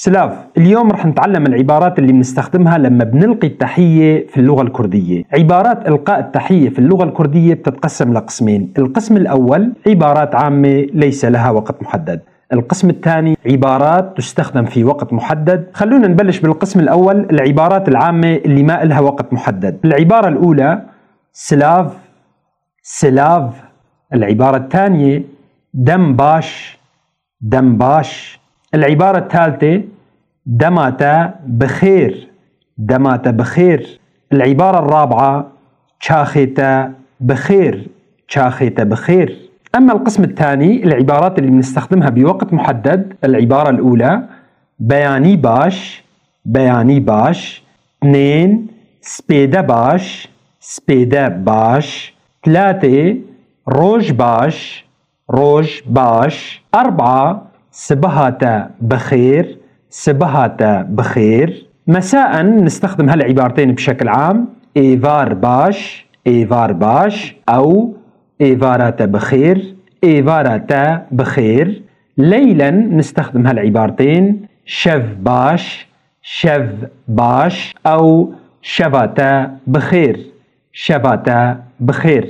Silav. اليوم رح نتعلم العبارات اللي بنستخدمها لما بنلقي التحية في اللغة الكردية. عبارات إلقاء التحية في اللغة الكردية بتتقسم لقسمين. القسم الأول عبارات عامة ليس لها وقت محدد. القسم الثاني عبارات تستخدم في وقت محدد. خلونا نبلش بالقسم الأول، العبارات العامة اللي ما إلها وقت محدد. العبارة الأولى silav، silav. العبارة الثانية dem baş، dem baş. العبارة الثالثة dema te bi xêr، dema te bi xêr. العبارة الرابعة çaxê te bi xêr، çaxê te bi xêr. أما القسم الثاني العبارات اللي بنستخدمها بوقت محدد. العبارة الأولى beyanî baş، beyanî baş. 2 spêde baş، spêde baş. 3 roj baş، roj baş. 4 sibeha te bi xêr، sibeha te bi xêr. مساء نستخدم هالعبارتين بشكل عام، êvar baş، êvar baş، أو êvara te bi xêr، êvara te bi xêr. ليلا نستخدم هالعبارتين، şev baş، şev baş، أو şeva te bi xêr، şeva te bi xêr.